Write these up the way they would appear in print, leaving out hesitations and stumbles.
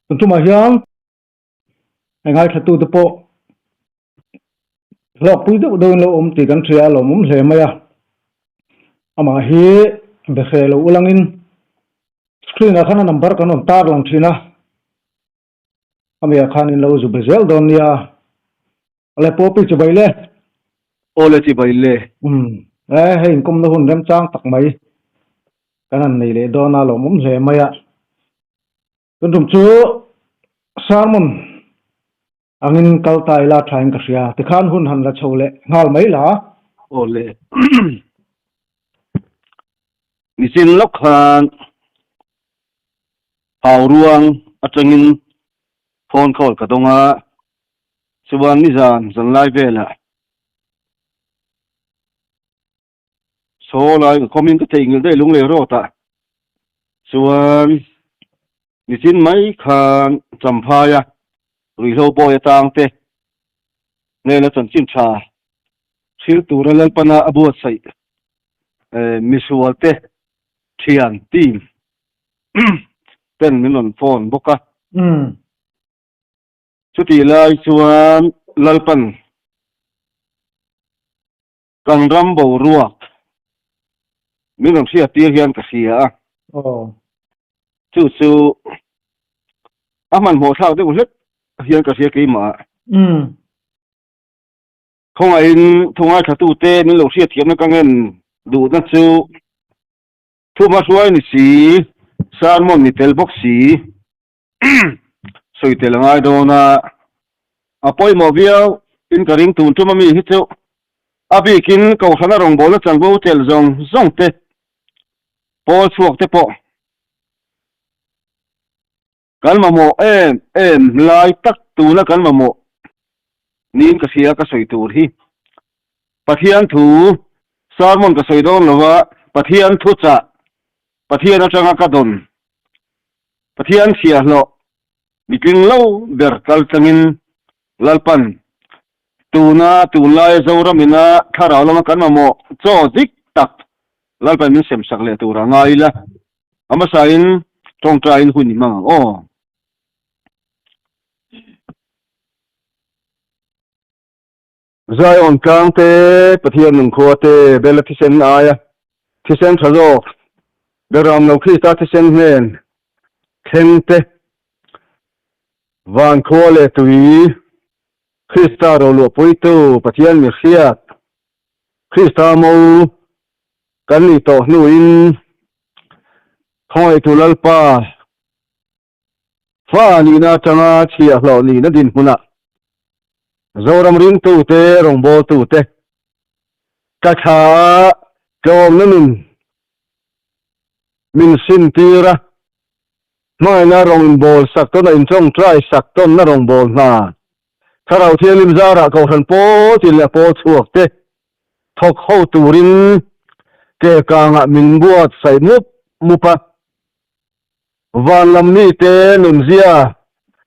Tun tumah hian hei ngaithlatute pawh hlawkpui deuh deuhin lo awm tih kan hria a lawmawm hle mai a. Amah hi be hreh lo ulangin screen ah khan a number kan rawn tar lang thin a. Amiah khan in lo zu be zel dawn nia. Awle Poppy chibai le. Awle chibai le. Umm e hei inkawmna hun remchang tak mai kan han nei leh dawn a lawmawm hle mai a. Tun tum chu sermon angin kal ta ila tha in ka hria. Tikhan hun han la chho leh nghal mai la. Awle. Nichin lawk khan Hau ruang atangin phone call ka dawng a, chuan nizan zanlai velah saw lai ka khawmin ka theihnghilh daih lunglei rawt ah chuan nichin mai khan Champhai a ruihhlo bawi atang te hnena chanchin tha thil tura Lalpana a buatsaih misual te thian team ten min rawn phone bawk a. Chutih lai chuan Lalpan kan ram boruak min rawn hriat tir hian ka hria a. Chu chu a hmanhmawh thlak deuh hlek hian ka hria keimah. Khawngaihin thungaithlatute min lo hriatthiamna ka ngen duhna chu Thuma hruai ni si, sermon ni tel bawk si, sawi tel a ngai dawn a, a pawimawh viau in ka ring tun tum ami hi chu a bikin Kohhrana rawngbawlna chanvo tel zawng zawng te, pawl chhuak te pawh kan mamawh em em lai tak tuna kan mamawh niin ka hria ka sawi tur hi. Pathian thu sermon ka sawi dawn lo a, Pathian thu chah, Pathian atanga ka dawn, Pathian chhiahhlawh mitling lo ber kal tlangin Lalpan tuna tunlaia Zoram ina thlarau lama kan mamawh chaw dik tak Lalpan min sem sak leh tur a ngai ila, a hmasain tawngtaiin hun i hmang ang aw. Zion tlang te, Pathian nunkhua te, Bela thisen aia thisen tha zawk, Beram lo Krista thisen hnen thleng te, Van khua leh tui, Krista roluahpuitu Pathian mi hriat, Krista mo kan nih tawh hnuin Khawngaihtu Lalpa fa nihna atanga chhiahhlawh nihna dinhmunah Zoram ringtute, rawngbawltute ka thla a tlawmna nun min sintir a, hmangaihna rawng inbawl sak tawn a intawngtai sak tawnna rawngbâwl hna Thlarau Thianghlim zarah Kohhran pawl tin leh pawl chhuak te thawk ho turin Kelkangah min buatsaih mup mup a. Van lam mite nunzia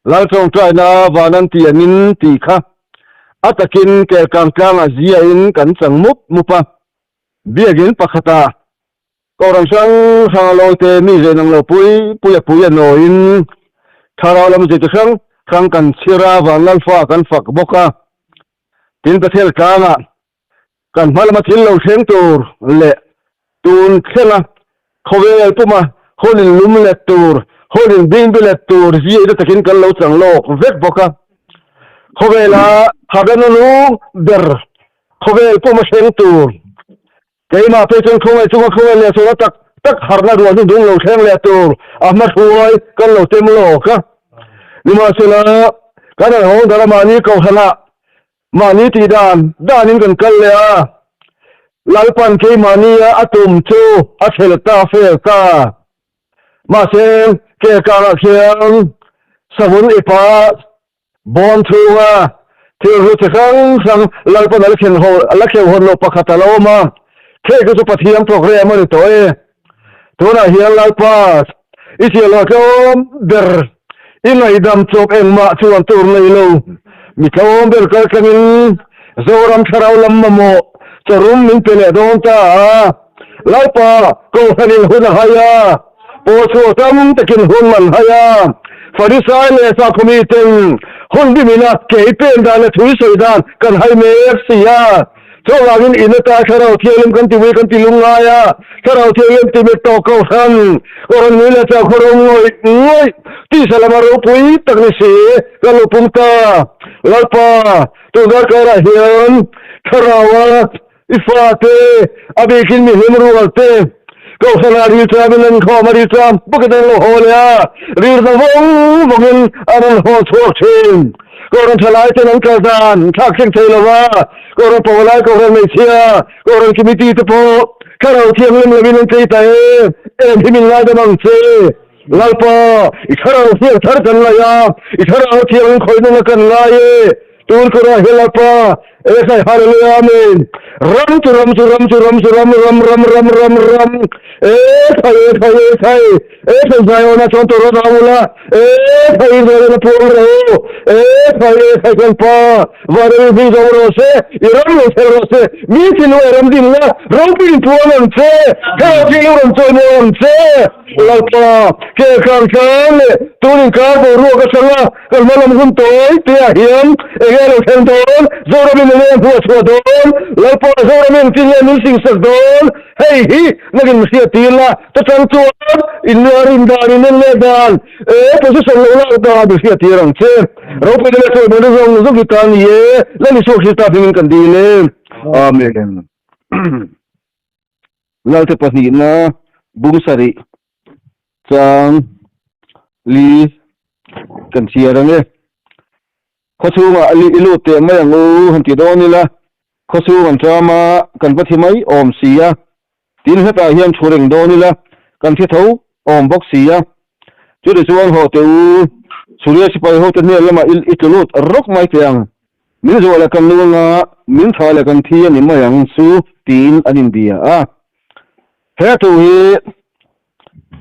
Lal tawngtaina van an ti angin tih kha a takin Kelkang tlangah ziain kan chang mup mup a. Biakin pakhatah Kohhran hrang hrang a lawite mi zen ang lo pui pui a pui a nawiin thlarau lam zirtir hrang hrang kan chhir a, Van Lalfa kan fak bawk a. Tin Bethel tlangah kan hma lama thil lo thleng tur leh tun thlenga khawvel puma hun in lum let tur, hun in bingbi let tur ziaina takin kan lo chang lawk vek bawk a. Khawvela harhna nung ber khawvel puma thleng tur Keimah phei chuan khawngaih chunga khawngaih leh sawhna tak tak harhna ruah hnu dung lo thleng leh tur a hma hruai kan lo tem lawk a. Nimahsela, kan han hawng dara mahni kohhranah mahni tih dan danin kan kal leh a, Lalpan keimahnia a tum chu a thlel ta fel ta. Mahse, Kelkangah khian savun ipa Bawn chhunga thil hlu chi hrang hrang Lalpan a la thlen ho a la thleu hawn loh pakhat a lo awm a, khei chu chu Pathian program a ni tawh e. Tunah hian Lalpa i chiahloh tlawm ber i ngaihdam chawp engmah chuan tur nei lo, mi tlawm ber kal tlangin. Zoram thlarau lam mamawh chawrum min pe leh dawn ta a. Lalpa, Kohhranin hun a hai a, pawlchhuah tam takin hun an hai a. Farisai leh Sakhawmi ten hun bimina kei pen dan leh thui sawi dan kan hai mek si a. Chuvangin in ata Thlarau Thianghlim kan ti ui kan ti lungngai a, Thlarau Thianghlim ti met tawh Kohhran, Kohhran ngui leh chau khaw ro ngawih ngawih tisa lama ropui tak ni si kan lo pung ta. Lalpa, tun darkarah hian Thlaraua i fate, a bikin mi hlim rual te, Kohhranah rilṭamin an khawm a, rilṭam bawkin an lo haw leh a, rilna vawng vawngin an rawn haw chhuak ṭhin. Kohhran ṭhalai ten an kal dan thlak thleng thei lo va, Kohhran Pavalai, Kohhran Hmeichhia, Kohhran Committee te pawh Thlarau Thianghlim lovin an chei ta em em hi min ngaidam ang che. Lalpa, i Thlarau hniak thar kan ngaih a, i Thlarau Thianghlim khawih nunga kan ngai e. Tun kawrah hian Lalpa, e khai Hallelujah Amen. Ram chu ram chu ram chu ram chu ram ram ram ram ram ram e khai e khai e khai e khai Zion-a chuan tawrh a ram ula e khai Israel-a puang rawh u e khai e khai kan pa vanram in hming zawng rawh se i ram lo thel rawh se mi thinlung e ram din la ropui in puang ang che thlarau thianghlim rawn chawimawi ang che Lalpa ke kang tlang leh tun inkar boruak atanga Kan hma lam hun tawi te ah hian enge a lo thleng dawn, Zoramin enge a hmuh a chhuah dawn, Lalpa Zoramin tin nge min singsak dawn, hei hi nakin mi hriat tir la, chutang chuan inluarin dan, inenleh dan, e position lo lak dan mi hriat tir ang che. Ropui te leh chawimawi zawng zawng hi ta ni e, Lal Isua Krista hmingin kan dil e. Amen. Lalte pahnihna bung sarih chang li kan chhiar ang e. Khawchhungah a i lut teh mai ang u han ti dawn ila, khawchhung an ṭam a, kan va thi mai awm si a, tin hetah hian thu reng dawn ila, kan thi tho awm bawk si a. Chuti chuan haw teh u, Suria sipai hote hnen lamah i tlu lut rawk mai teh ang. Min zuah leh kan lu anga min tha leh kan thi a ni mai ang chu tiin an inbia a. He thu hi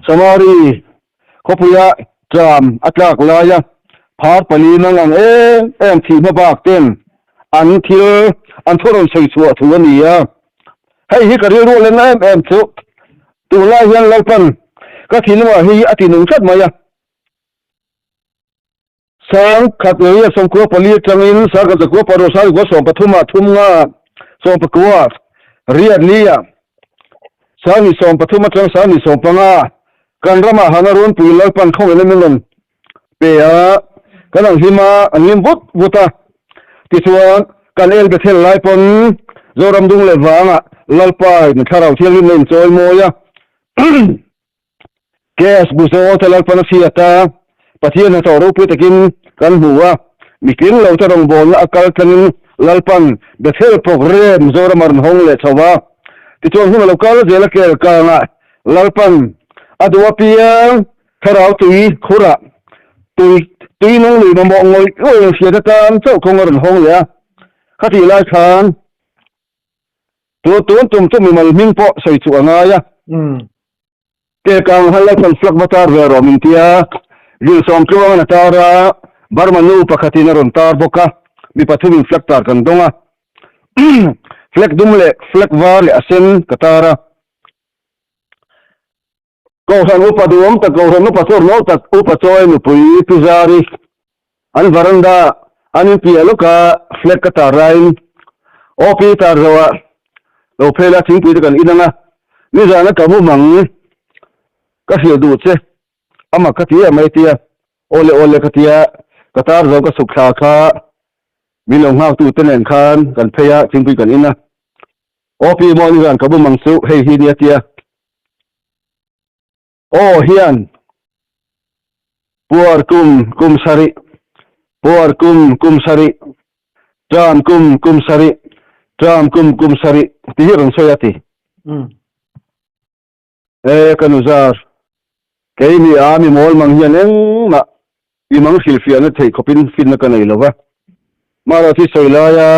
Samari khawpuia tlam a tlak laia phar pali nang ang em em thih hma bak ten an thil an thu rawn sawi chhuah thu a ni a. Hei hi ka rilru a lenna em em chu tunlai hian Lalpan ka thinlungah hi a ti nung tlat mai a. Sang khat ngei a sawmkua pali atangin sang khat zakua paruk sang zakua sawm pathum ah thum nga sawm pakua riat li ah sang ni sawm pathum atang sang ni sawm panga kan ramah han a runpui Lalpan khawngin a min rawn pe a kan ang hlim a an hlim vut vut a tichuan kan el Bethel lai pawn Zoram dung leh vangah Lalpa in Thlarau Thianghlim na inchawi mawi a. Gas buzawl te Lalpan a hriat a, Pathian hnathawh ropui takin kan hmu a, mitling lo te rawngbawlna a kal tlangin Lalpan Bethel Programme Mizoram a rawn hawng leh chho a. Tichuan hun a lo kal zel a kel kangah Lalpan a duh apiang thlarau tui khurah tui tui nung lui mamawh ngawih ngawih in hriat atan chauh kawng a rawn hawng leh a. Khatih lai khan tun tum chu mimal hming pawh sawi chuh a ngai a. Kekang hal Lalpan flag va tar ve rawh min tia, Zilsawm tluangin a tar a, Burma nu pakhatin a rawn tar bawk a, mi pathumin flag tar kan dawng a. Flag dum leh flag var leh a sen ka tar a. Kohhran upa duhawm tak, Kohhran upa chawrnaw tak, Upa Chawi nupui Pi Zari an varanda an inpiah lawka flag ka tar laiin OP tar zoah lo phei la thingpui te kan in ang a, nizana ka mu mang ka hrilh duh che ama ka ti em mai tia awle awle ka tia ka tar zo ka suk thla kha min lo nghak tu te nen khan kan phei a thingpui kan in a OP maw nizan ka mu mang chu hei hi nia tia. Aw hian puar kum kum sarih, puar kum kum sarih, ṭam kum kum sarih, ṭam kum kum sarih ti hi rawn sawi a ti. E ka nu zar, kei mi a mi mawl mang hian engmah i mang hrilhfiahna theih khawpin finna ka nei lo va. Mahrawh thi sawi laia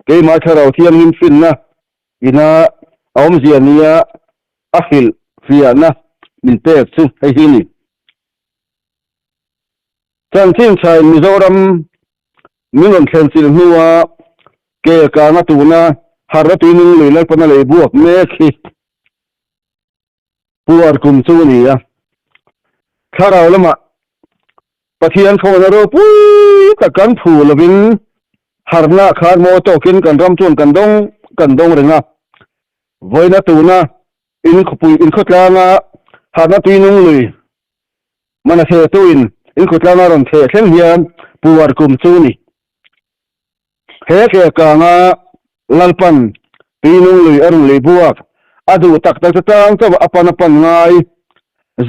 keimah thlarau thianghlim finna ina a awmzia nia a hrilh fiahna min pek chu hei hi ni. Chanchin thain Mizoram min rawn thlen chilh hnua. Kelkanga tuna harhna tui nung lui Lalpana lei buak mek hi puar kum chu a ni a. Thlarau lamah Pathian khawna ropui tak kan phu lovin harhna khan mawi tawkin kan ram chuan kan dawng kan dawng reng a. Vawiina tuna in khawpui in khawtlanga harhna tui nung lui mana thehtuin in khawtlanga rawn theh thleng hian puar kum chu a ni. He Kelkanga Lalpan tuinung lui a rawn lei buak, a duh tak tak te tang chauh a pan a pan ngai,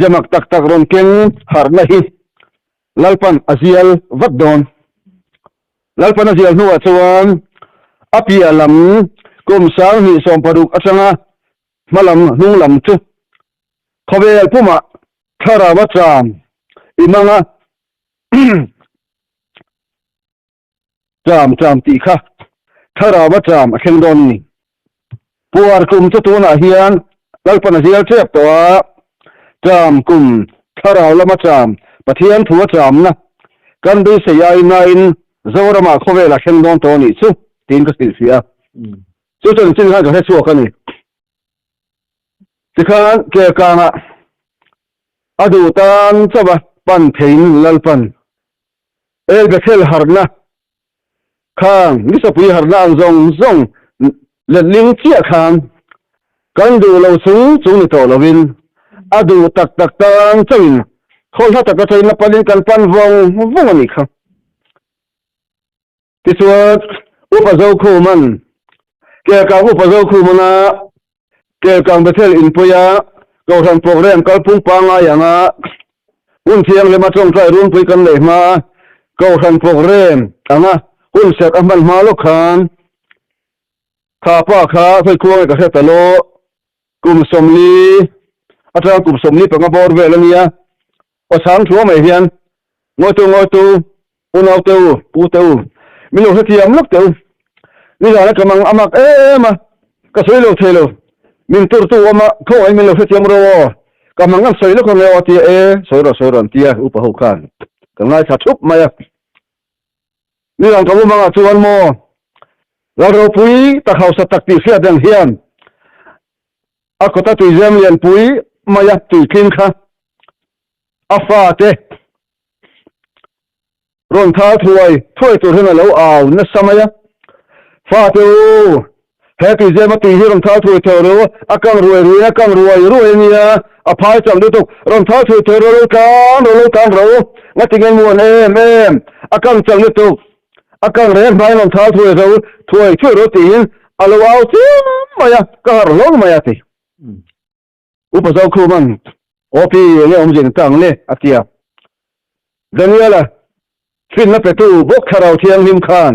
zemak tak tak rawn keng harhna hi Lalpan a zial vat dawn. Lalpan a zial hnuah chuan a piah lam kum 2060 atanga hma lam hnung lam chu khawvel pumah thlarau a cham i mang a. Cham cham tih kha thlarau a cham a thleng dawn a ni. Puar kum chu tunah hian Lalpan a zial tep tawh a, cham kum thlarau lama cham Pathian thu a chamna kan beisei ainain Zoramah khawvel a thleng dawn tawh a nih chu tiin ka hrilhfiah a. Chu chanchin khan ka hre chhuak a ni. Tikhan Kelkangah a duh tan chauh a pan theiin Lalpan El Bethel harhna khang Nisapui harhna ang zawng zawng letling chiah khan kan duh lo chung chung ni tawh lovin a duh tak tak tan chauhin khawl hla tak atangin a panin kan pan vawng vawng a nih kha. Tichuan Upa Zokhuman Kelkang Upa Zokhumana Kelkang Bethel inpuia Kohhran Programme kalphung pangngai anga hun thianghlima tawngtai runpui kan neih hma Kohhran Programme anga hun serh a hman hma lawk khan kha pa kha khawi khuang e ka hre ta lo kum 40 atang kum 45 bawr vel a nia aw chhang thua mai hian ngawitu ngawitu unau te u pu te u min lo hrethiam lawk te u nizan a ka mang a mak em a ka sawi lo thei lo min turtu awm a khawngaih min lo hrethiam ro aw ka mang an sawi lawk ang e aw a tia e sawi rawh sawi rawh an tia upa ho khan ka ngaithla thup mai a nizan ka mumangah chuan maw Lalropui tak hausa tak tih hriat reng hian A kawta tuizem lianpui maia tuitling kha a fate rawn thal thuai thuai tur hian a lo au nasa mai a. Fate u, he tuizema tui hi rawn thal thuai thuai ru, a kang ruai ruaiin a kang ruai ruai a nia, a phai chak lutuk, rawn thal thuai thuai ru, lo tlang ru, lo tlang ro, ngatinge muan em em, a kang chak lutuk. A kang reng hmain rawn thal thuai ro thuai thuai ro tiin a lo au chiam mai a, ka harh hlawng mai a ti. Upa Zokhuman, Aw pi, enge awmzia ni ta ang le? a ti a. Daniela, finna petu bawk thlarau thianghlim khan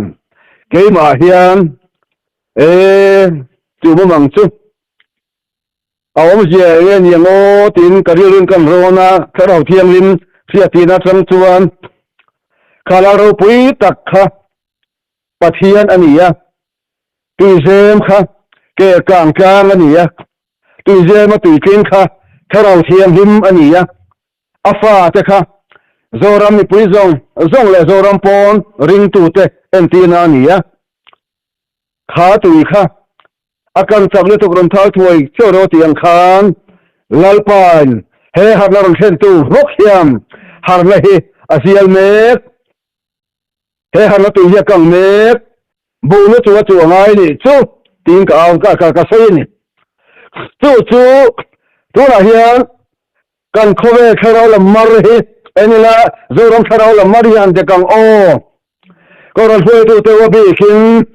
keimah hian, E, chu mumang chu a awmzia enge ni ang aw tiin ka rilruin kan rawn a, Thlarau Thianghlim hriatihna atang chuan kha lal ropui tak kha Pathian a ni a, tuizem kha ke kang tlang a ni a, tuizema tuitling kha Thlarau Thianghlim a ni a, a fate kha Zoram mipui zawng zawng leh Zoram pawn ringtute entirna a ni a, kha tui kha A kan chak lutuk rawn thal thuai cheu ro tih ang khan Lalpain he harhna rawn thlentu rawk hian harhna hi a zial mek. He harhna tui hi a kang mek. Buhna chu a chu a ngai nih chu tiin ka au ka ka sawi a ni. Chu chu tunah hian kan khawvel thlarau lam mar hi en ila Zoram thlarau lam mar hi an dek ang aw. Kohhran hruaitute ua bikin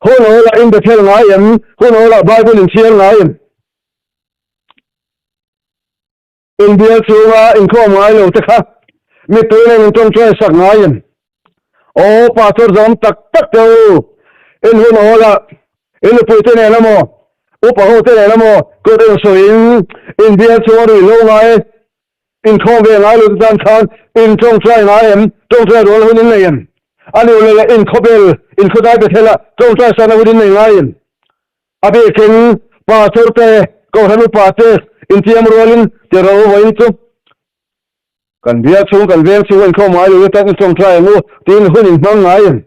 Hun awlah in Bethel ngai em? Hun awlah Bible in chhiar ngai em? In bial chhunga inkhawm ngai lo te kha mittui nen in tawngtawi sak ngai em? Aw pastor zawm tak tak te u, in hun awlah in nupui te nen emaw, upa ho te nen emaw kut in sawiin in bial chhunga ruihhlo ngai Inkhawm ve ngai lo te tan khan in tawngtai ngai em? Tawngtai rual hun in nei em? A nu leh in khawbel, in khawdai Bethel ah tawngtai sana hun in nei ngai em? A bikin pastor te, kohhran upa te intiam rualin ti ro vawiin chu kan bial chhung, kan veng chhung a inkhawm ngai lo te tan in tawngtai ang u tiin hun in hmang ngai em?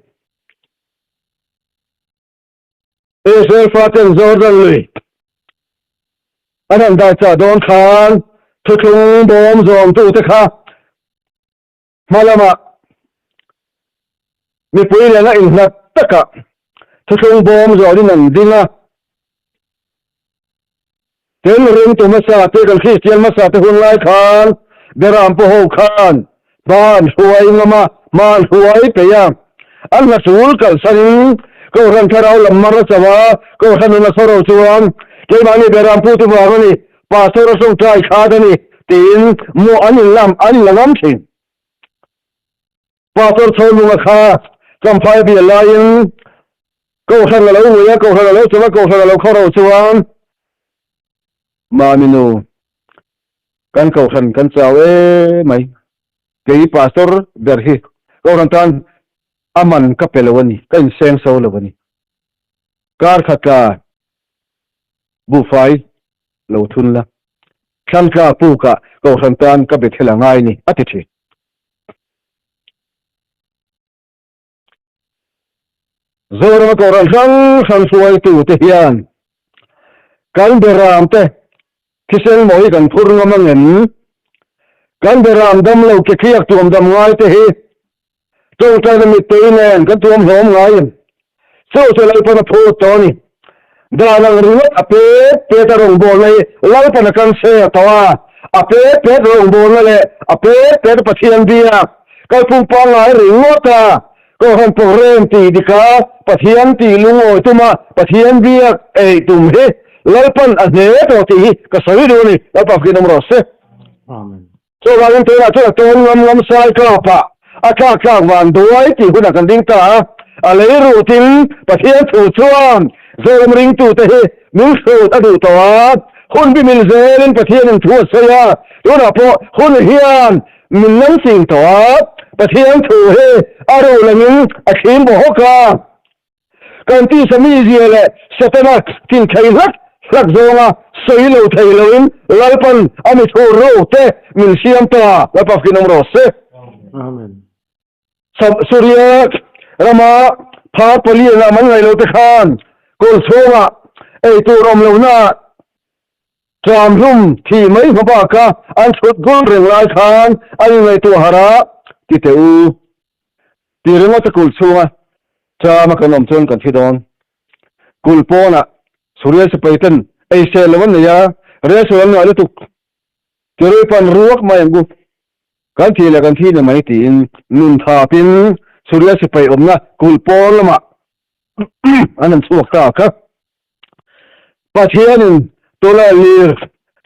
Israel faten Jordan lui an han dai chah dawn khan thuthlung bawm zawmtute kha hma lamah mipui nena inhlat takah thuthlung bawm zawnin an ding a. Tin, ringtu hmasa te, kan Kristian hmasa te hun lai khan Beram pu ho khan hma an hruai ngam a, hma an hruai peih a. An hla tul kalsanin Kohhran thlarau lam mar a cho a, Kohhran nun a sawro chuan keimahni Beram pu tu vang a ni, Pastor a tawngtai khat a ni tiin mawh an inlam an inla ngam thin. Pastor Chhawlnunga kha Champhai bial laiin Kohhran a lo ngui a, Kohhran a lo chawm a, Kohhran a lo khawro chuan Mami nu, kan Kohhran kan chau e mai, kei Pastor ber hi Kohhran tan a man ka pe lo a ni, ka inseng so lo a ni. Kar khat tla buhfai lo thun la, thlangtla pukah Kohhran tan ka be thil a ngai ni, a ti thin. Zorama Kohhran hrang hrang hruaitute hian kan beramte thisen maw hi kan phur ngam angem? Kan beram damlo ke khiak tuam dam ngaite hi tawngtaina mittui nen kan tuam hlawm ngai em? Chu chu Lalpan a phut tawh a ni. Dan ang ringawt a pet pet a rawngbawlna hi Lalpan a cancel tawh a, a pet pet rawngbawlna leh a pet pet a Pathian biak kalphung pangngai ringawt a Kohhran program tih dika Pathian tih lungawi tuma Pathian biak eih tum hi Lalpan a hne tawh tih hi ka sawi duh a ni. Lalpa fakin awm rawh se. Amen. Chuvangin tunah chuan a tawn ngam ngam sai kapah a tlak tlak van duai tih hunah kan ding ta a, a lei rutin Pathian thu chuan Zoram ringtute hi min hrut a duh tawh a, hun bi mil zelin Pathianin thu a sawi a, tunah pawh hun hian min nam ching tawh a, Pathian thu hi a ruh langin a thlim bawk hawk a. Kan tisa mizia leh Setana thil thei hlak hlak zawnga sawi lo thei loin Lalpan a mi thu ro te min siam ta, Lalpa fakin awm rawh se. Amen. Suria rama phar palian ah man ngaih lo te khan kawl chhungah ei tur awm lohna ah tram hlum thi mai hma baka an chhut gul reng lai khan an inngaihtuah harh a, ti teh u. Ti ringawt a kulh chhunga chama kan awm chuan kan thi dawn. Kulh pawnah Suria sipai ten ei sel lo an nei a, rel sual an ngah lutuk. Tirui pan ruak mai ang u. Kan thi leh kan thi ni mai tiin nun thapin Suria sipai awmna kulh pawn lamah an han chhuak ta kha. Pathianin tawlai lir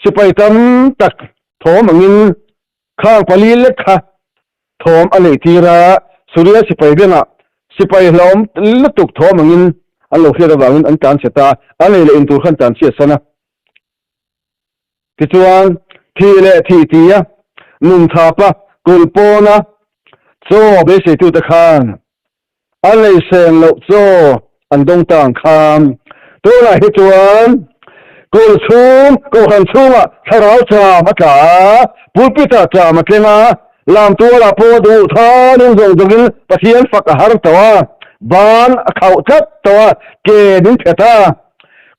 sipai tam tak thawm angin Khang pali lek kha thawm a neih tir a, Suria sipai bengah sipai hlauhawm lutuk thawm angin an lo hriat avangin an tlan chhe ta a, an ei leh in tur khan tlan chhiat san a. Tichuan, thih leh thih tia nun thapa kulh pawna chaw beiseitute khan A lei seng loh chaw an dawng ta ang khan tunah hi chuan kulh chhung, kohhran chhungah thlarau cham a tla a, pulpit-ah cham a tleng a, lamtualah pawh duh thanin zawng zawngin Pathian fak a har tawh a, ban a khauh tlat tawh a, ke min phet a.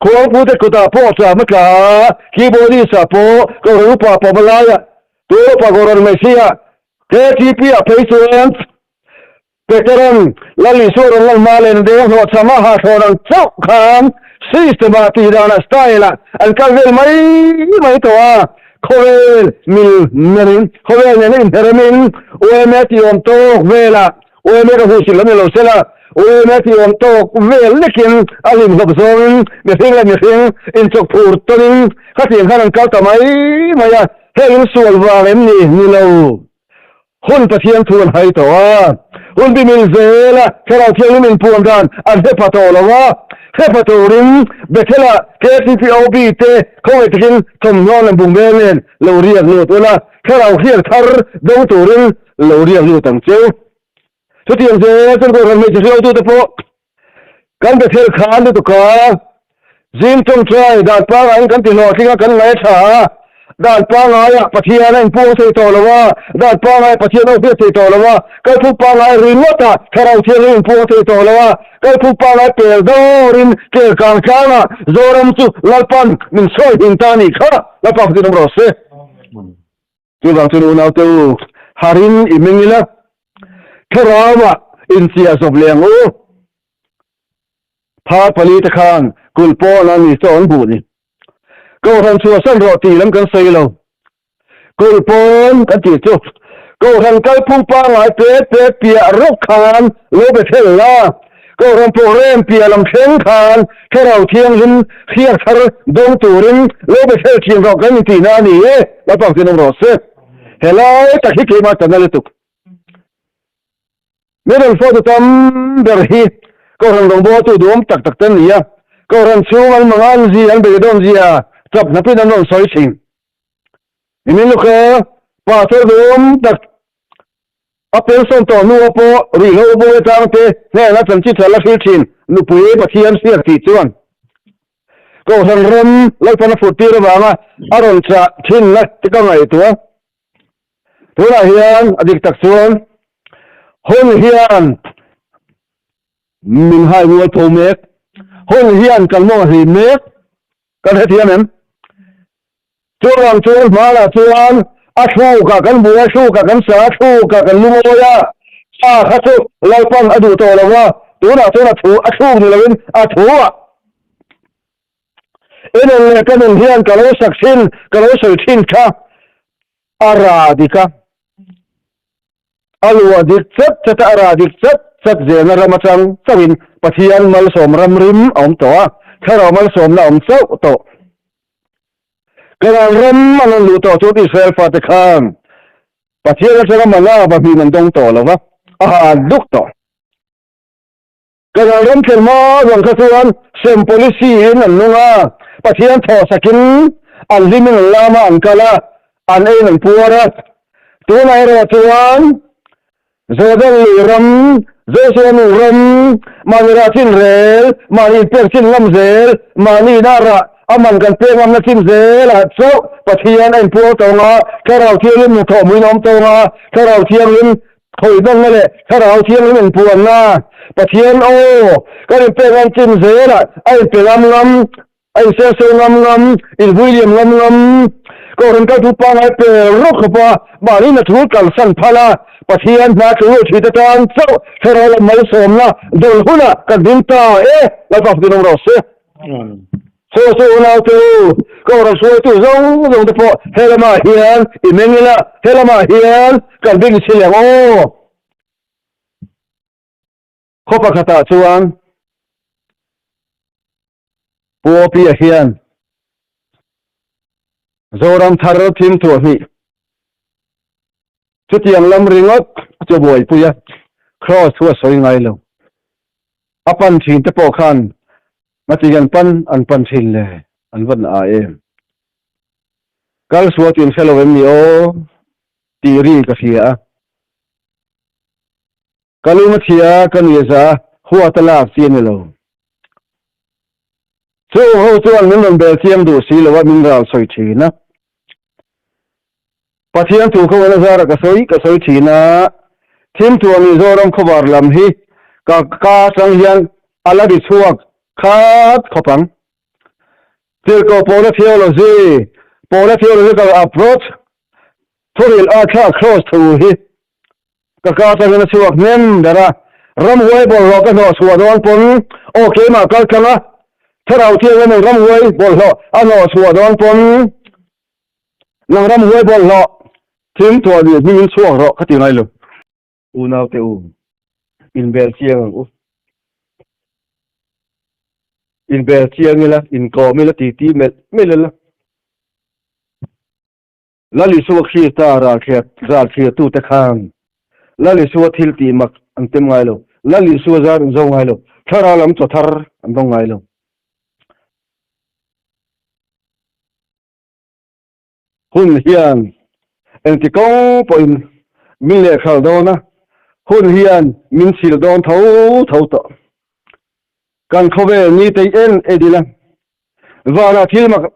Khuangpute kutah pawh cham a tla a, keyboardist-ah pawh kohhran upa pawm a laiah, Turupa kohhran Messiah KTP-ah phei chuan Peteran Lal Isua rawn lan hma leh deng hlawh cham a hahthlawn ang chauh khan system ah tih danah style ah an kal vel mai mai tawh a, khawvel mil merin khawvel nena inheremin UMA tih awm tawk velah UMA ka hmuhsit lam ni lo sela UMA tih awm tawk vel lekin a hlimhlawp zawngin mihring leh mihring inchawk phur tawnin khatiang khan an kal ta mai mai a, heng in sual vang em ni? Ni lo. Hun Pathian thu an hai tawh a, hun bi mil zel a, Thlarau Thianghlim inpuan dan an hre pha tawh lo a, hre pha turin Bethel-ah KCPOB te khawngaih takin thawmhnaw leh bungbel nen lo riak lut ula, Thlarau hriak thar dawng turin lo riak lut ang che u. Chutiang zel chuan Kohhran hmeichhe hriautute pawh kan Bethel khan lutuk a, zing tawngtai dan pangaiin kan ti hlawhtling a, kan ngaithla a. Dan pangngai ah Pathian a inpuang thei tawh lo a, dan pangngai Pathian a hriat thei tawh lo a, kalphung pangngai ringawt ah Thlarau Thianghlim inpuang thei tawh lo a, kalphung pangngai pel dawrin kel kang tlang ah Zoram chu Lalpan min sawi him ta anih kha Lalpa khatin awm rawh se. Chuvang chuan unaute u, harin i meng ila, Thlarau ah inchiah zawp leh ang u. Phar palite khan kulh pawn a ni chaw an buh ni. Kohhran chhuahsan rawh tih lam kan sawi lo. Kulh pawn kan tih chu Kohhran kalphung pangngai pet pet piah rawk khan lo be thel la. Kohhran program piah lam thleng khan Thlarau Thianghlim hriak thar dawng turin lo be thel thin rawh kan intihna a ni e. Lalpa kut in awm rawh se. Helai tak hi keimah tanna lutuk. Mi rawn fawhtu tam ber hi Kohhran rawngbawltu duhawm tak tak te an ni a, Kohhran chhung an mangan zia, an beidawn zia chap hnapin an rawn sawi thin. Nimin lawka pastor duhawm tak a pension tawh hnuah pawh ruihhlo bawi atang te hnenah chanchin tha la hril thin nupui Pathian hriak tih chuan Kohhran ram Lalpan a furhtir avanga a rawn chah thinna te ka ngaihtuah. Tunah hian a dik tak chuan hun hian min hai mual tho mek, hun hian kan mawng a hlim mek, kan hrethiam em? Chuvang chuan hmanah chuan a thlukah kan buai, a thlukah kan sa, a thlukah kan lungawi a, sa kha chu Lalpan a duh tawh lo va, tunah chuan a thu a thluk ni loin a thu ah I nun leh ka nun hian ka lo sak thin, ka lo sawi thin kha a ra dik a, a luah dik chat chat a, a ra dik chat chat zelna ram atang chauhin Pathian malsawm ram rim a awm tawh a, thlarau malsawmna a awm chauh tawh. Kanaan ram an rawn luh tawh chuan Israel fate khan Pathian atanga mana va hmin an dawng tawh lo va, a ha duk tawh. Ka ral ram thlen hma ruang kha chuan sem policy in an nung a, Pathian thawhsakin an hlimin an lam a, an kal a, an eiin an puar a. Tunah erawh chuan Jordan lui ram, Joshua nu ram, mahni rah chin rel, mahni inpek chin ngam zel, mahni ina rah a man kan pek ngamna chin zelah chauh Pathian a inpuar tawng a, Thlarau Thianghlim hnathawh hmuin a awm tawng a, Thlarau Thianghlim Khawihnawnna leh Thlarau Thianghlim inpuanna, Pathian aw, kan inpek ngam chin zelah a inpe ngam ngam, a insenso ngam ngam, invuiliam ngam ngam, Kohhran kaltu pangngai pel rawk khawp a, mahni hna thul kalsan phal a, Pathian hna ṭul leh ṭhite tan chauh Thlarau lam malsawmna dul hunah kan ding ta e, Lalpa fakin awm rawh se. Chaw chu unau te u, Kohhran hruaitu zawng zawng te pawh he lamah hian i meng ila, he lamah hian kan bing chhi leh ang aw. Khaw pakhatah chuan Pu Opia hian Zoram thar thim thuah hnih chutiang lam ringawt chu buaipui a, Kraws thu a sawi ngai lo. A pan thin te pawh khan ngati an pan an pan thin le an va na em. Kal sual chu in hre lo em ni aw tih ri ka hria a. Ka lung a chhia ka ni za huat a lak chi a ni lo. Chung ho chuan min rawn bel chiang duh si lo a min ral sawi thin a. Pathian thu khaw a zara ka sawi ka sawi thin a, thim thuah Mizoram khawvar lam hi ka ka atang hian a la ri chhuak khat khawp ang. Tirhkoh Paula theology, Paula theological approach, thuril a thlak cross thu hi ka ka atangin a chhuak hnem ber a, ramhuai bawlhhlawh ka hnawh chhuah dawn pawn aw keimah kal tlang a, thlarau thianghlim in ramhuai bawlhhlawh a hnawh chhuah dawn pawn Nang ram huai bawlhhlawh thing thuah nih hmingin chhuak rawh ka ti ngai lo. Unau te u, inbel chiang ang u. Inbel chiang ila, inkawm ila, titi melh melh ila. Lal Isua Krista ralthliartute khan Lal Isua thil tih mak an tem ngai lo. Lal Isua zar an zo ngai lo. Thlarau lam chaw thar an dawng ngai lo. Hun hian engti kawng pawhin min lehkhal dawn a, hun hian min chhilh dawn tho tho tawh. Kan khawvel ni tei en en ila, vanah thil mak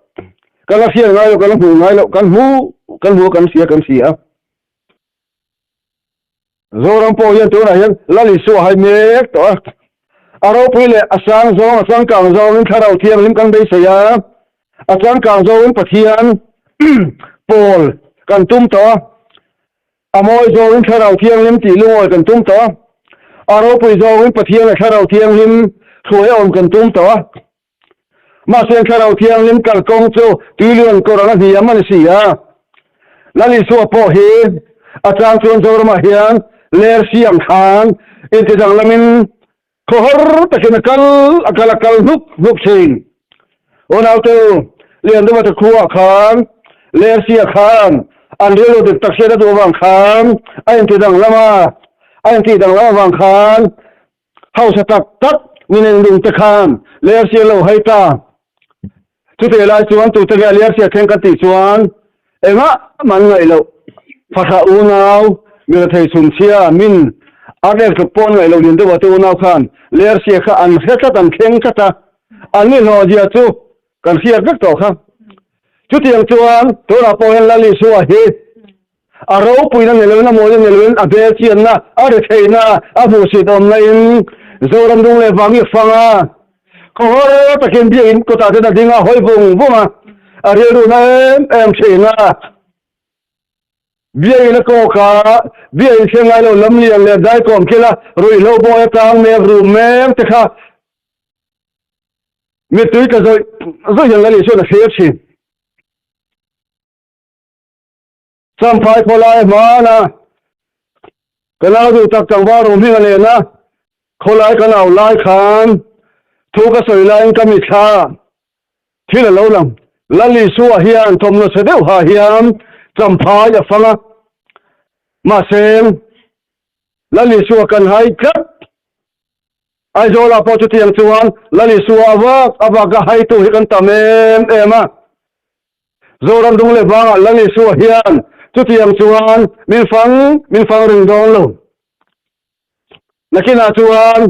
Kan la hriat ngai lo, kan la hmuh ngai lo, kan hmu kan hmu kan hria kan hria. Zoram pawh hian tunah hian Lal Isua hai mek tawh a. A ropui leh a sang zawng, a changkang zawngin Thlarau Thianghlim kan beisei a, a changkang zawngin Pathian pawl kan tum tawh a, a mawi zawngin Thlarau Thianghlim tih lungawi kan tum tawh a, a ropui zawngin Pathian leh Thlarau Thianghlim hruai a awm kan tum tawh a. Mahse Thlarau Thianghlim kalkawng chu tuilian kawr anga hniam a ni si a. Lal Isua pawh hi a chang chuan Zoramah hian ler siam khan intidang lamin khawhar takin a kal a kal a kal hnuk hnuk thin. Unaute u, Liandumate khuaah khan ler sia khan an rilru dik tak hriat a duh avang khan a intidang lam a, a intihdanglam avang khan Hausa tak tak min en lung te khan Lersia lo hai ta. Chutih lai chuan tute nge Lersia thleng kan tih chuan engah man ngaih loh fahrah unau mirethei chhunchhia min a rek tluk pawh an ngaih loh lian deuh ah te unau khan Lersia kha an hre tlat an thleng tlat a, an nihlawh zia chu kan hriat vek tawh kha. Chutiang chuan tunah pawh hian Lal Isua hi A ropuina ni loin, a mawina ni loin, a bel chianna, a retheihna, a hmuhsit awmna in Zoram dung leh vang i fang a. Khawhawr takin biakinn kawtah ten a ding a, hawi vung vung a, a rilruna em em thin a. Biakinn a kawk a, biakinn thleng ngai lo lamlian leh daikawm kila ruihhlo bawi atang mek rum mek te kha mittui tla zawih zawih hian Lal Isuan a thlir thin. Champhai khawlai hmana ka nau duh tak tlangval Rohminga nena khawlai kan au lai khan thu ka sawi laiin ka mithla thil a lo lang. Lal Isua hian thawmhnaw chhe deuh ha hian Champhai a fang a, mahse Lal Isua kan hai tlat. Aizawlah pawh chutiang chuan Lal Isua a vak a vak a haitu hi kan tam em em a. Zoram dung leh vangah Lal Isua hian chutiang chuan min fang min fang ring dawn lo. Nakinah chuan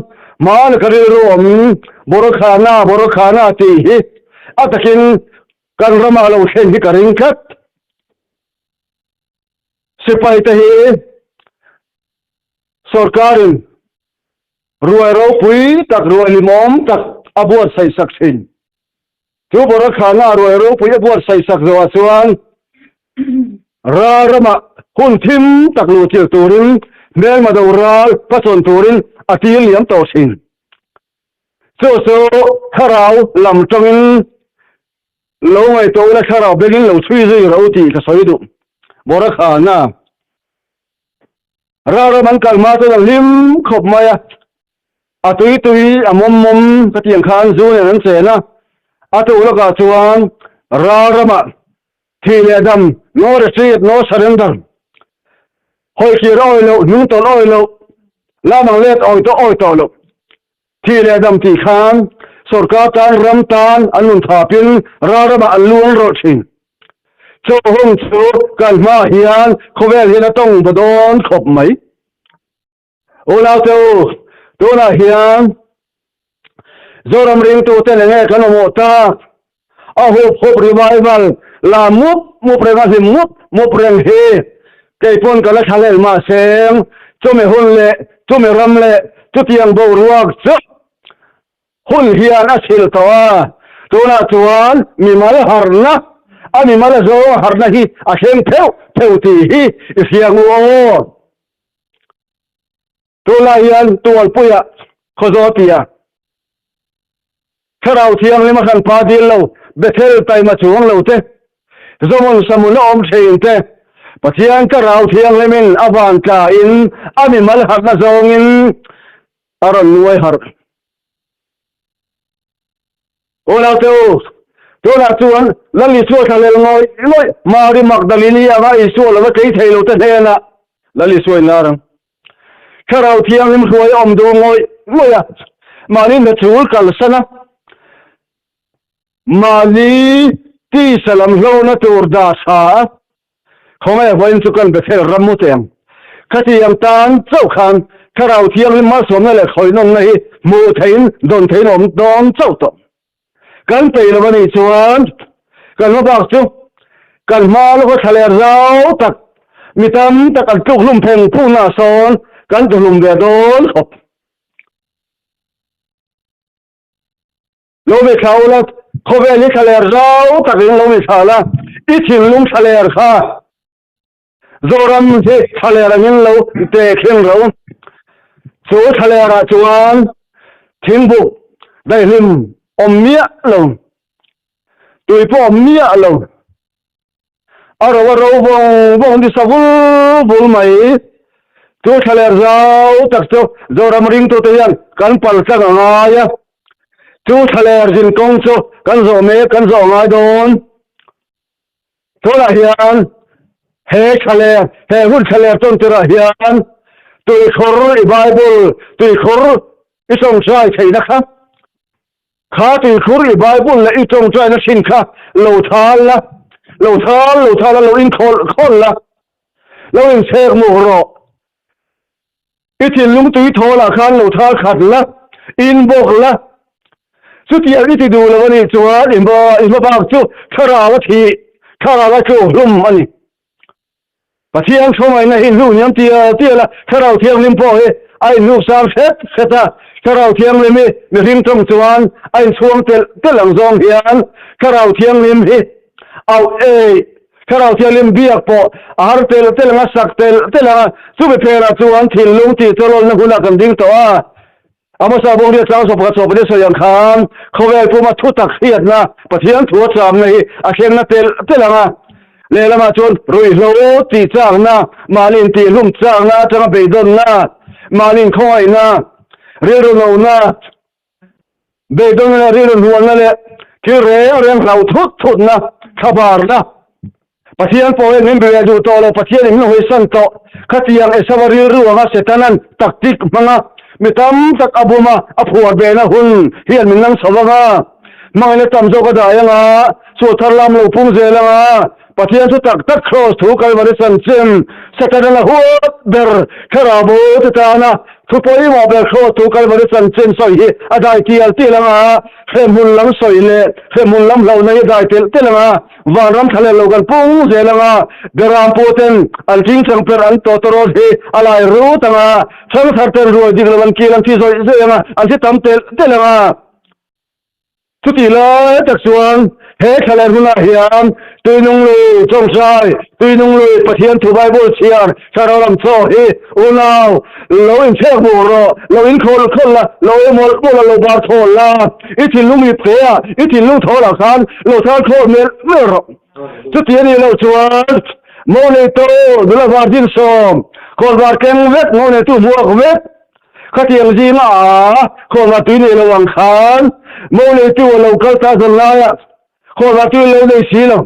hmana ka rilru awm Borokhana Borokhana tih hi a takin kan ramah lo thlen hi ka ring tlat. Sipaite hi sorkarin ruai ropui tak ruai limawm tak a buatsaih sak thin. Chu Borakhana ruai ropui a buatsaih sak zawhah chuan ral ramah hun thim tak luhchilh turin hmelma do ral hmachhawn turin a tir liam tawh thin. Chu chu thlarau lam tangin lo ngaihtuah ula thlarau bengin lo chhui zui ro tih ka sawi duh. Borakhana ral ram an kal hma chuan a hlim khawp mai a. A tui tui a mawm mawm ka tih ang khan zu nen an chen a, a tu lawkah chuan ral ramah thih leh dam, no retreat, no surrender, hawikir awi loh, hnungtawlh awi loh, lamang let awi tawh awi tawh loh, thih leh dam tih khan sorkar tan ram tan an nun thapin ral ramah an lu an rawlh thin. Chu hun chu kan hmaah hian khawvel hian a tawng ba dawn khawp mai. Unaute u, tunah hian Zoram ringtute leh nge kan awmawh tak? A hup hup revival la mup mup reng a hlim mup mup reng hi kei pawn ka la thlahlel mahse chumi hun leh chumi ram leh chutiang boruak chu hun hian a chhil tawh a, tunah chuan mimal harhna a mimal a zawng harhna hi a thleng pheuh pheuh tih hi i hria ngu aw. Tunlai hian Tualpuia Khawzawl tia Thlarau Thianghlim a hran pa dil lo Bethel taima chuang lo te, Zawmun Samun a awm thin te, Pathian Thlarau Thianghlimin a van tlain a mimal harhna zawngin a rawn nuai harh. Unaute u, tunah chuan Lal Isua thlalel ngawih ngawih Mari Magdalini anga Isua lova tlei thei lote hnenah Lal Isua in lar ang. Thlarau Thianghlim hruai a awm duh ngawih ngawih a, mahni hna chul kalsan a, mahni tisa lam hlawhna tur dah tha a, Khawngaih vawiin chu kan Bethel ram mu teh ang. Khatiang tan chauh khan Thlarau Thianghlim malsawmna leh khawihnawmna hi hmuh theihin dawn theihin a awm dawn chauh tawh. Kan peih lo a nih chuan Kan hma bak chu kan hma lawka thlaler zau tak mi tam tak an tluk hlum pheng phungnaah sawn kan tuhlum ve dawn khawp. Lo mi thla ula, khawvel hi thlaler zau takin lo mi thla la, i thinlung thlaler kha Zoram hi thlaler angin lo te thleng ro. Chu thlaler ah chuan thingbuk daihlim awm miah lo, tui pawh awm miah lo, A ro a ro vawng vawng ni sa vul vul mai. Chu thlaler zau tak chu Zoram ringtute hian kan pal tlang a ngai a. Chu thlaler zin kawng chu kan zawh mek kan zawh ngai dawn. Tunah hian he thlaler he hun thlaler tawn tirah hian tuikhur i Bible tuikhur i tawngtai theihna kha Kha tuikhur i Bible leh i tawngtaina thin kha lo thal la, lo thal lo thal la, lo inkhawlh khawlh la, lo inchhek muk rawh. I thinlung tui thawlah khan lo thal khat la, in bawk la. Chutiang i ti duh lo a nih chuan i hma i hmabak chu thlarau a thih, thlarau a tluk hlum a ni. Pathian hruaina hi hnu hniam tial tial a, Thlarau Thianghlim pawh hi a inhnuk sang hret hret a, Thlarau Thianghlim hi mihring tawng chuan a inchhuang telh telh ang zawng hian Thlarau Thianghlim hi auh ei, Thlarau Thianghlim biak pawh a har telh telh ang a, sak telh telh ang a, chumi phenah chuan thinlung tih chawlawlna hunah kan ding tawh a. A hmasa bawk nia tlang sawp pakhat sawp pahnih sawi ang khan khawvel puma thu tak hriatna Pathian thu a chamna hi a thlengna telh telh ang a. Lehlamah chuan ruihhlo tih chakna, mahni intihhlum chakna atanga beidawnna, mahni inkhawngaihna, rilru nona, beidawnna leh rilru hnualna leh thil reng reng hlauh thut thutna, thlabarna, Pathian pawhin min be duh tawh lo, Pathianin min hawisan tawh. Khatiang Esau-a rilru anga Setanan taktik hmanga mi tam tak a bum a, a phuar bena hun hian min lang chho vang a. Hmangaihna tam zawk a dai anga, chhuah thar lam lo pung zel anga, Pathian chu tak tak Kraws thu Kalvari chanchin Setanan a huat ber thlarau bo te tana thu pawimawh ber Kraws thu Kalvari chanchin sawi hi a dai tial tial anga, hremhmun lam sawi leh hremhmun lam hlauhna hi a dai telh telh anga. Vanram thla leh lo kan pung zel ang a, Beram pu ten an tingchang per an tawtawrawt hi a lai rut ang a, changthar ten ruai dik lo an kil an thi zawih zawih ang a, an thi tam telh telh ang a. Chutih lai tak chuan he thla leh hunah hian Tuinung lui Chawngchai, Tuinung lui Pathian thu Bible chhiar Thlarau lam chaw hi unau lo inchhek hmuh rawh, lo inkhawlh khawlh la, lo ei mawlh mawlh la, lo bar thawl la, i thinlung ip hle a, i thinlung thawl ah khan lo thar khawl melh melh rawh. Chuti a nih loh chuan mo neitu nula virgin sawm, khawnvar keng vek, mo neitu hmuak vek, khatiang zinga a khawnvar tui nei lo ang khan mo neitu a lo kal ta zawn laiah Khawnah chu lo nei si lo.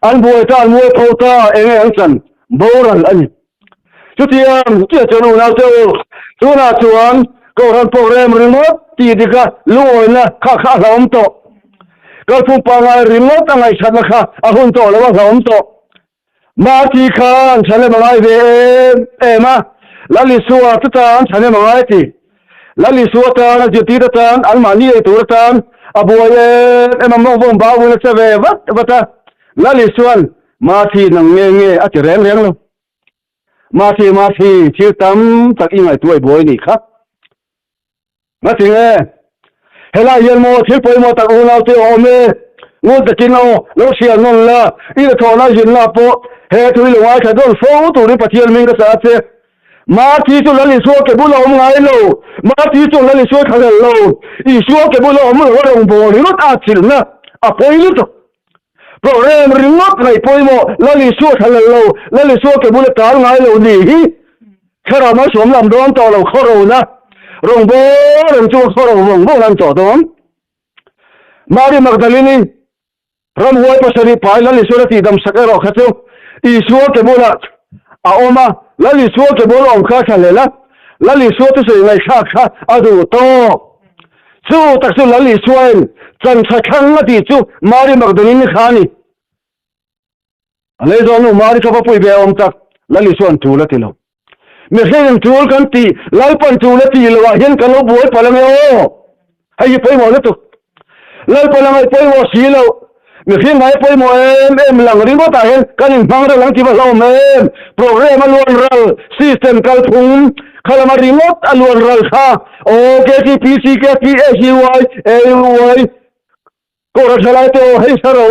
An buai ta, an mual pho ta, eng nge an chan? Boral a ni. Chutiang chiah chuan unau te u, tunah chuan Kohhran program ringawt tih dika lungawina kha kha a hlauhawm tawh. Kalphung pangngai ringawt a ngaihsatna kha a hun tawh lo a hlauhawm tawh. Mahti kha an chhanem a ngai ve em em a, Lal Isua chu tan an chhanem a ngai ti. Lal Isua tan, a zirtir atan, anmahni ei tur atan a buai em em a, mawng vawng bau in a che ve vat vat a. Lal Isua'n, Mahti nang nge nge a ti reng reng lo. Mahti, Mahti, thil tam tak i ngaihtuah i buai nih kha. Ngati nge? Helai hian maw thil pawimawh tak unau te a awm e. Ngun takin aw, lo hria nawn la, i hnathawhna zinna pawh he thu i lo ngaithla dawn fo turin Pathian hming ka sah a che. Marthi chu Lal Isua ke bula awm ngai lo, Marthi chu Lal Isua thlahlel lo, Isua ke bula awm lo a rawngbâwl ringawt a chilhna a pawi lutuk. Program ringawt ngaih pawimawh Lal Isua thlahlel lo, Lal Isua ke bula tal ngai lo ni hi Thlarau malsawm lam dawn tawh lo khawrona rawngbâwl reng chu khawro vawng vawng an tawh dawn. Mary Magdalene-i ramhuai pasarih pai Lal Isuan a tihdam sak erawh kha chu Isua ke bulah a awm a, Lal Isua ke bul awm kha a thlahlel a, Lal Isua thusawi ngaihthlak kha a duh tawk. Chu tak chu Lal Isuain chan tha thlang a tih chu Mary Magdalene-i kha a ni. A lei zawng nu Mari kha va pui ve awm tak, Lal Isua'n tul a ti lo. Mihring tul kan tih, Lalpa'n tul a tih loh ah hian kan lo buai palh ange aw. Hei hi pawimawh lutuk. Lalpa'n a ngaih pawimawh si loh. Mihring ngai pawimawh em em lang ringawtah hian kan inhmang reng ang tih va hlauhawm em? Program a luan ral, system kalphung kha lama ringawt a luan ral kha aw KTPC, KPSUY, AUY, Kohhran thalai te aw hei hre ro.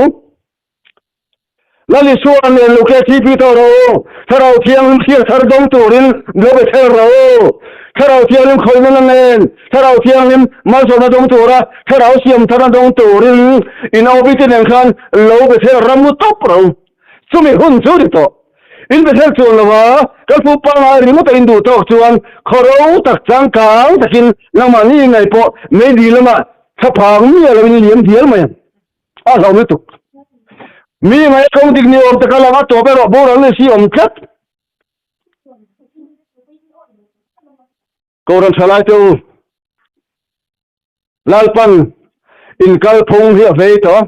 Lal Isua nen lo KTP tawh ro. Thlarau Thianghlim thlir thar dawng turin lo be thel ro. Thlarau Thianghlim khawihna na nen Thlarau Thianghlim malsawmna dawng tura Thlarau siam tharna dawng turin in OBT nen khan lo be thel ram lu tawp ro. Chumi hun chu ni tawh. In be thel chuan lova kalphu pangngai ringawt a induh tawk chuan khawro tak changkang takin nangmahni ngaih pawh meidil lamah Thlaphang mi a lo inliam dial mai ang. A hlauh lutuk. Mi ngai kawng dik ni awm taka lang a tawp erawh boral ni si awm tlat. Kohhran thalai te u, Lalpan inkalphung hi a vei tawh a.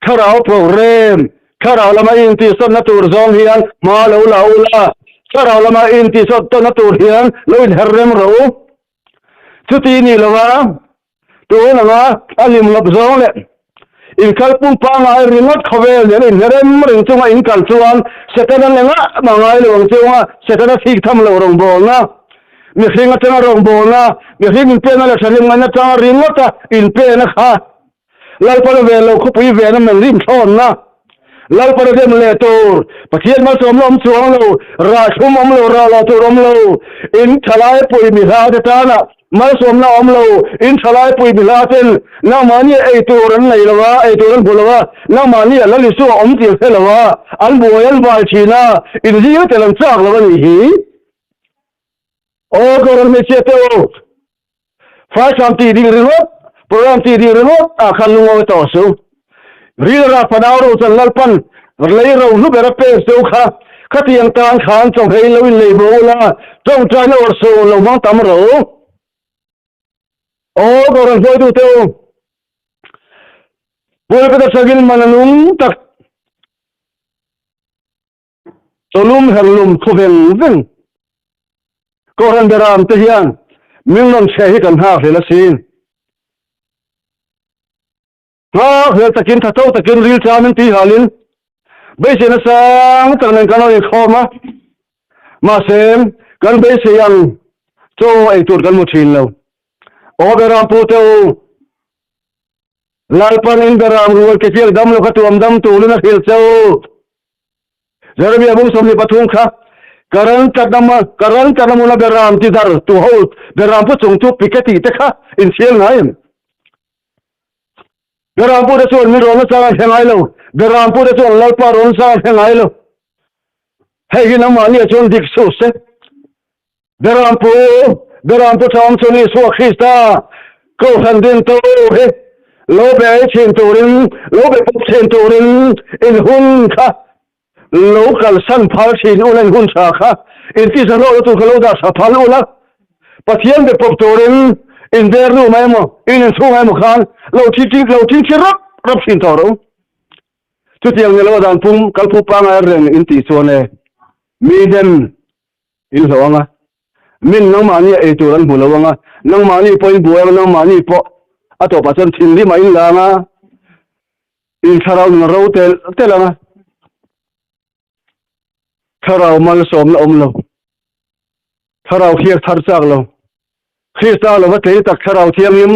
Thlarau program, thlarau lama intihsawtna tur zawng hian hma lo la ula, thlarau lama intihsawtna tur hian lo inher rem rawh u. Chuti ni lova tun anga a hlim lawp zawng leh inkalpung pangngai ringawt khawvel nen inherem reng chunga inkal chuan Setana lengah mah ngai lo ang chunga Setana thik tham lo rawngbawlna, mihring atanga rawngbawlna, mihring inpena leh thahnem ngaihna atanga ringawta inpena kha Lalpana ve lo khawpui vena men rim thlawnna, Lalpana dem leh tur, Pathian malsawmna awm chuang lo, rah thlum awm lo, rah lah tur awm lo, in thalai pui mi hla te tana malsawmna awm lo, in thalai pui mi hla ten nangmahni ei tur an nei lo a, ei tur an hmu lo a, nangmahni a Lal Isua awm tih an hre lo a, an buai an vai thin a, in zing tel an chak lo a nih hi. Aw Kohhran hmeichhia te u, Faisam tih ding ringawt, program tih ding ringawt ah khan lungawi tawh suh. Rilra fanau ro chuan Lalpan lei ro hlu ber a pek cheu kha, khatiang tan khan chawnghei lo in lei bo ula, tawngtaina awrh suh lo hmang tam ro. Aw Kohhran hruaitute u, pulpit atangin man a nung tak Chawlum herlum thu veng veng Kohhran Beram te hian min rawn chhe hi kan nghak hlel asin. Nghak hlel takin tha tho takin ril chamin tui halin beiseina sang tak nen kan rawn inkhawm a, mahse kan beisei ang chaw ei tur kan hmu thin lo. Aw Beram pu te u, Lalpan in Beram rual ke chiak dam lo kha tuam dam turin a hrilh che u. Jeremia bung 23 kha karan tlatna karan tlatna hmuna beram ti dar tu ho beram pu chung chu pike tih te kha inchhial ngai em? Beram pu te chuan min rawn chang an hre ngai lo. Beram pu te chuan Lalpa rawn chang an hre ngai lo. Hei hi nangmahni ah chuan dik suh se. Beram pu beram pu chang chu Isua Krista kohhran din tu hi lo be ei thin turin lo be pawp thin turin in hun kha lo kalsan phal thin ula in hun tha kha in tisa hlawh lutuk kha lo dah tha phal ula Pathian be pawp turin in der nu mai emaw in inchhung emaw khan lo thi lo thing thi rap rap thin tawh rawh u. Chutiang ni lo a dan pum kalphu pangai reng in tih chuan e mi dem In hlauh ang a, min nangmahni ei tur an hmu lo ang a, nangmahni pawh in buai ang a, nangmahni pawh a tawpah chuan thinrim a in la ang a, in thlarau nun a ro tel tel ang a, thlarau malsawmna awm lo, thlarau khiak thar chak lo, Krista lova tlei tak thlarau thianghlim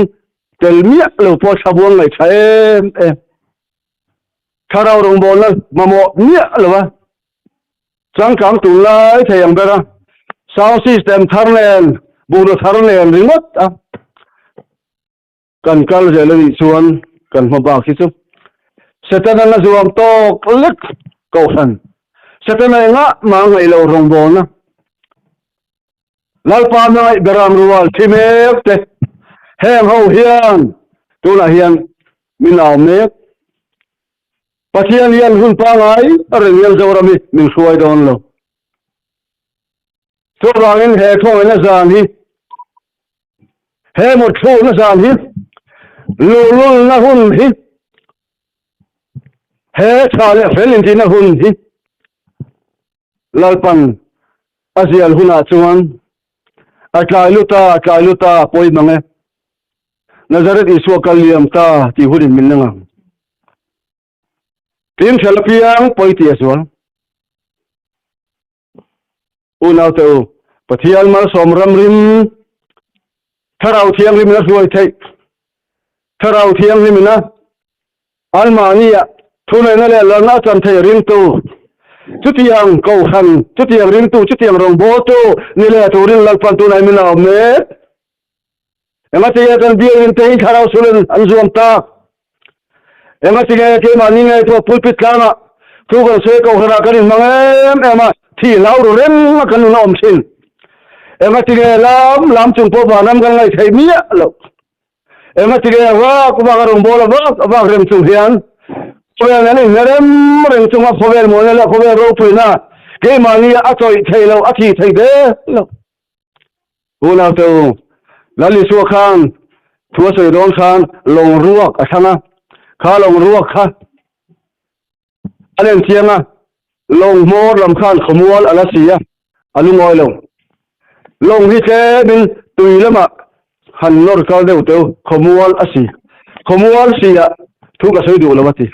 tel miah lo pawh thlamuang ngaih tha em em, thlarau rawngbawlna mamawh miah lo a. Changkang tunlai thei ang ber a, sound system thar nen, bungraw thar nen ringawt a kan kal zel a nih chuan kan hma bak hi chu Setana la zuam tawk lek kohhran Setana engah mah ngaih loh rawngbawlna Lalpa hmangaih beram rual thi mek te heng ho hian tunah hian min au mek. Pathian hian hun pangai a reng hian Zoram hi min hruai dawn lo. Chuvangin he khawngaihna zan hi, he mutthlukna zan hi, luhlulna hun hi, he tha leh fel intihna hun hi Lalpan a zial hunah chuan a tlai lu ta, a tlai lu ta, pawi mang e. Nazareth Isua kal liam ta tih hunin min nang ang. Tin ṭhel apiang pawi tih a zual. Unaute u, Pathian malsawm ramrim Thlarau Thianghlimin a hruai theih. Thlarau Thianghlimin a anmahnia thuneihna leh lalna a chan theih ringtu, chutiang kohhran, chutiang ringtu, chutiang rawngbawltu ni leh turin Lalpan tunah min a awm mek. Engati kan biakin te hi thlarau sulin an zuam tak? Engati nge keimahni ngei pawh pulpit tlangah thu kan sawi kohhranah kan inhmang em em a, thi hlau ru reng a kan nun a awm thin. Engati nge lam lam chung pawh vanram kan ngaih theih miah loh? Engati nge vak vak a rawngbâwl a vak vak reng chung hian khawvel an inhne rem reng chunga khawvel mualna leh khawvel ropuina keimahni a chawih thei loh, a thih theih der loh? Unaute u, Lal Isua khan thu a sawi dawn khan lawng ruak a thlang a, kha lawng ruak kha a len chiang a, lawng hmawr lam khan khawmual a la si a, a lungawi lo. Lawng hi tlemin tui lamah han nawr kal deuh teu, khawmual a si. Khawmual si ah thu ka sawi duh lo a ti.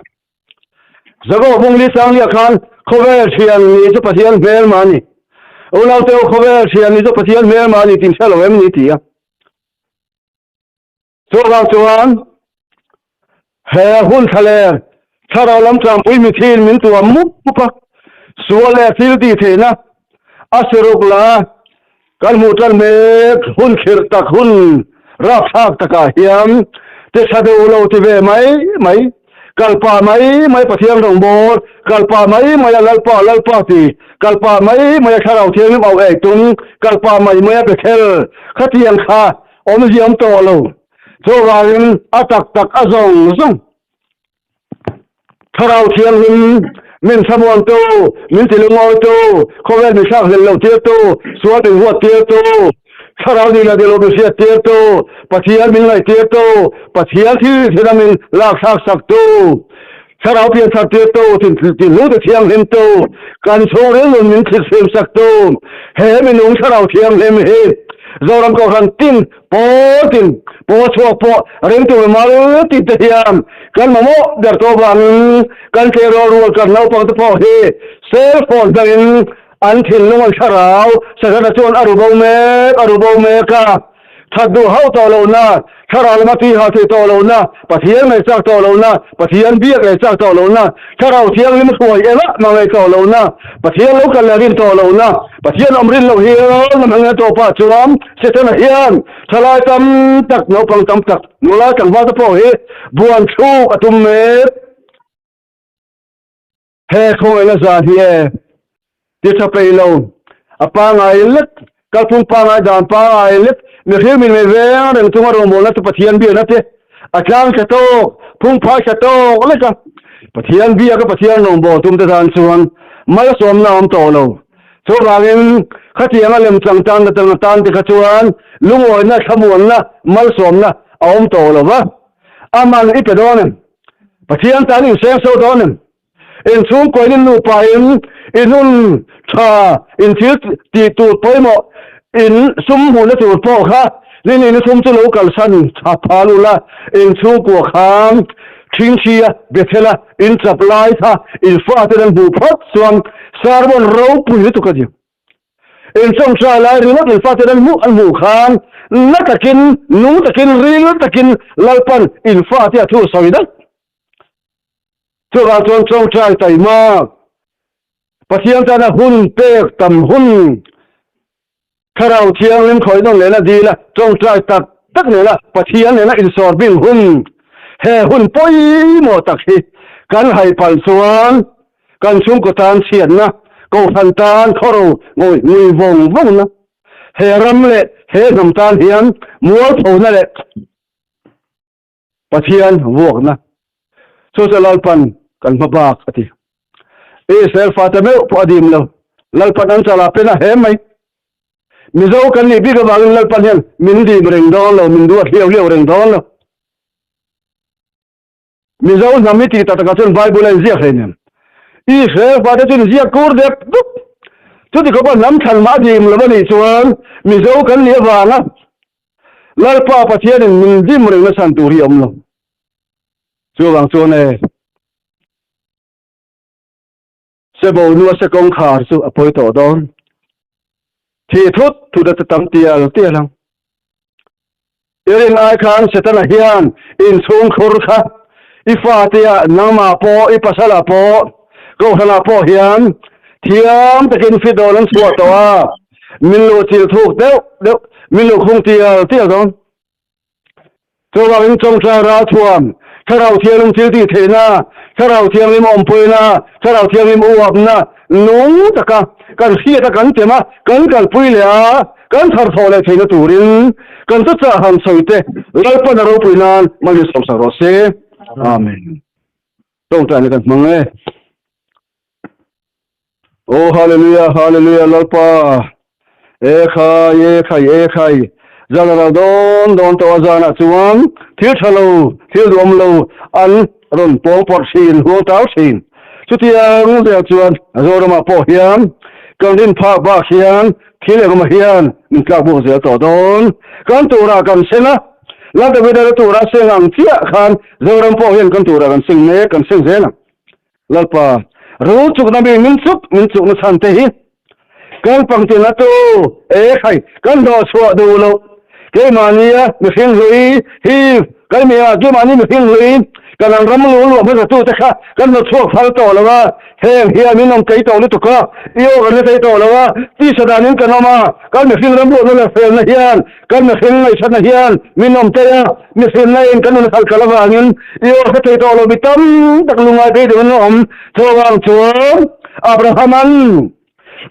Zago Bungli Sanglia khan khawvel thian ni chu Pathian hmelma a ni. Unaute u khawvel thian ni chu Pathian hmelma a ni tih hre lo em ni ti a. Chuvang chuan he hun thlaler thlarau lam tlangpui mithiin min tuam mup mup a, sual leh thil tih theihna a siruk la Kan hmuh tan mek hun khirh tak hun rapthlak takah hian ti tha duh lo ti ve mai mai, kalpa mai mai Pathian rawngbâwl, kalpa mai mai a Lalpa Lalpa ti, kalpa mai mai a Thlarau Thianghlim auh ei tum, kalpa mai mai a Bethel khatiang kha awmzia awm tawh lo. Chuvangin a tak tak a zawng zawng. Thlarau Thianghlim, min thlamuantu, min tilungawitu, khawvel min thlak hlel lo tirtu, sual min huat tirtu, Thlarau ni la dilo min hriat tirtu, Pathian min ngaih tirtu, Pathian thil thila min lak thlak saktu, Thlarau pianthar tirtu, tinhlute thianghlimtu, kan chhungril nun min thlikfim saktu, he minung Thlarau Thianghlim hi Zoram Kohhran tin Pawl tin pawl chhuak pawh ringtu mi mal tih te hian kan mamawh ber tawh vangin kan tleirawl rual kan naupang te pawh hi cell phone hmangin an thinlung an thlarau Satan-a chuan a ru bo mek a ru bo mek a. That duh hauh tawh lohna, thlarau lama tui hal theih tawh lohna, Pathian ngaihchak tawh lohna, Pathian biak ngaihchak tawh lohna, Thlarau Thianghlim hruai engah mah ngaih tawh lohna, Pathian lo kal leh rin tawh lohna, Pathian awm rin loh hian a hmang tawh pah chuan Setana hian thalai tam tak, naupang tam tak, nula tlangval te pawh hi buan thluk a tum mek. He khawngaihna zan hi e ti tha peih lo, a pangai lek, kalphung pangai dan pangai lek, mihring min mei veng reng chunga rawngbawlna chu Pathian biakna te a tlang tha tawk, phungphai tha tawk lek a. Pathian biaka Pathian rawngbâwl tumte tan chuan malsawmna a awm tawh lo. Chuvangin, khatianga lemchang tan atanga tan te kha chuan lungawina, thlamuanna, malsawmna a awm tawh lo va. A man i pe dawn em? Pathian tan in seng so dawn em? In chhungkawiin in nupain i nun tha, in thil tih tur pawimawh, in sum hmuhna tur pawh kha ni ni sum chu lo kalsan tha phal ula, in chhungkua khan Ṭhingṭhia, Bethela in chap lai kha in faten an hmuh phawt chuan sermon ropui lutuk a ni. In chawngṭai lai ringawt in faten an hmuh an hmuh khan na takin, nung takin, ril takin Lalpan in fate a thu sawi daih. Chuvang chuan chawngṭai taima Pathian tana hun pek tam hun Thlarau Thianghlim khawih nawn lehna dila tawngtai tak tak nena Pathian nena insawr bing hun, he hun pawimawh tak hi kan hai palh chuan kan chhungkaw tan chhiatna, kohhran tan khawro ngawih ngui vawng vawngna, he ram leh he hnam tan hian mualphona leh Pathian vuakna chu chu Lalpan kan hma bak a ti. Israel fate meuh pawh a dim lo. Lalpan an chalah pen a hem mai. Mizo kan nih bik avangin Lalpan hian min dim reng dawn lo, min duat hliau hliau reng dawn lo. Mizo hnam hi tih tak takah chuan Bible a inziak hleinem. Israel fate chu inziak kur dep dup. Chuti khawpa hnam thlan mah a dim lo a nih chuan Mizo kan nih avanga Lalpa Pathianin min dim reng na chhan tur hi a awm lo. Chuvang chuan e. Sebo nu a se kawngkhar chu a pawi tawh dawn. Thi thut thut a ti tam tial tial ang. I rin ai khan Setana hian inchhung khur kha i fatea nangmah pawh i pasalah pawh kohhranah pawh hian thiam takin fit dawn an chhuah tawh a, min luh chil thuk deuh deuh, min luh khung tial tial dawn. Chuvangin chawngtlai ralthuam, Thlarau Thianghlim thil tih theihna, Thlarau Thianghlim awmpuina, Thlarau Thianghlim uapna nung taka kan hriat a kan tem a, kan kalpui leh a, kan tharthawh leh theihna turin kan chawchah han sawi te Lalpan a ropui nan mal in sawmsak rawh se. Amen. Tawngtaina kan hmang e. Oh hallelujah hallelujah Lalpa e khai e khai e khai zan ral dawn dawn tawh a zanah chuan thil tha lo thil duhawm lo an rawn pawng pawrh thin huang tau thin chutiang zel chuan Zoramah pawh hian kan rin phak bak hian thil engemaw hian min tlak buk zel tawh dawn kan turah kan seng a Lal Davida turah seng ang chiah khan Zoram pawh hian kan turah kan seng mek kan seng zel ang. Lalpa, ro chukna mi min chuk min chukna chhan te hi kan pangtin a tu e khai kan hlawh chhuah duh loh keimahnia mihring hlui hi kan mi a keimahni mihring hlui kan an ram lu luah hmasa tu te kha kan hlawh chhuak phal tawh lo a heng hian min awm tlei tawh lutuk a i aw kan hre thei tawh lo a tisa danin kan awm a kan mihring ram luahna leh felna hian Kan mihring ngaihsatna hian min awm thei a, mihrinna in kan nun khalh kal avangin i aw hre thei tawh lo mi tam tak lungngai phei deuhin an awm. Chuvang chuan Abraham-a'n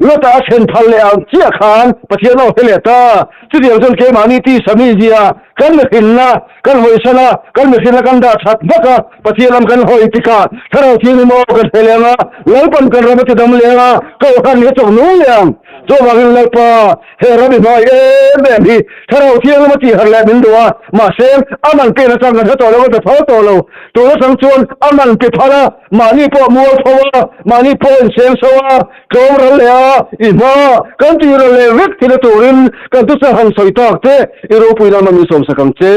Lota a then phal leh ang chiah khan Pathian aw hre leh ta. Chutiang chuan keimahni tisa mizia kan mihrinna kan hawisan a, kan mihrinna kan dah that hmak a, Pathian lam kan hawi tikah Thlarau Thianghlim aw kan hre leh ang a, Lalpan kan ram a tidam leh ang a, Kohhran hi a chawknung leh ang. Chuvangin Lalpa, He ram i hmai em em hi Thlarau Thianghlim a tihharh leh min duh a, mahse a man pen atang kan hre tawh lo, kan pe phal tawh lo. Tun atang chuan a man pe phal a, mahni pawh mual tho a, mahni pawh inseng so a, tlawm ral leh a, i hma kan tih ral leh vek thil a turin kan thuchah han sawi tak che, i ropui lama min sawmsak ang che.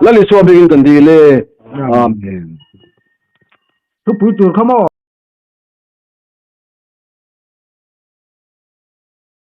Lal Isua hmingin kan dil e. Amen. Thupui tur kha maw?